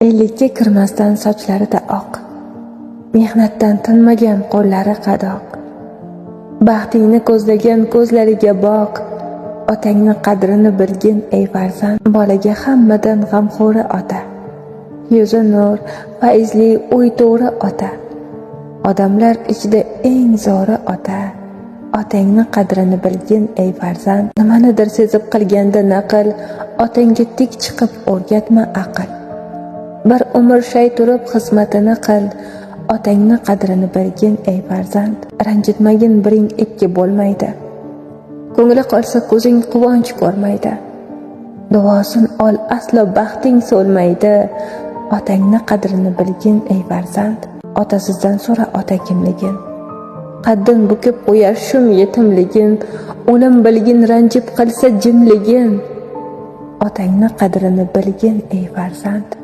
50ga kirmasdan sochlarida oq, mehnatdan tinmagan qo'llari qadoq. Baxtingni ko'zlagan ko'zlariga boq, otangni qadrini bilgin, ey farzand. Bolaga hammadan g'amxo'ri ota. Yuzi nur, fayzli, o'y to'g'ri ota. Odamlar ichida eng zo'ri ota. Otangni qadrini bilgin, ey farzand. Nimanidir sezib qilganda naql, otangga tik chiqib o'rgatma aql. Bir umr shay turib xizmatini qil, otangni qadrini bilgin, ey farzand. Ranjitmagin, biring ikki bo'lmaydi. Ko'ngli qolsa, ko'zing quvonch ko'rmaydi. Duosin ol, aslo baxting so'lmaydi. Otangni qadrini bilgin, ey farzand. Otasizdan so'ra ota kimligin. Qaddin bukib qo'yar shum yetimligin, o'lim bilgin ranjib qilsa jimligin. Otangni qadrini bilgin, ey farzand.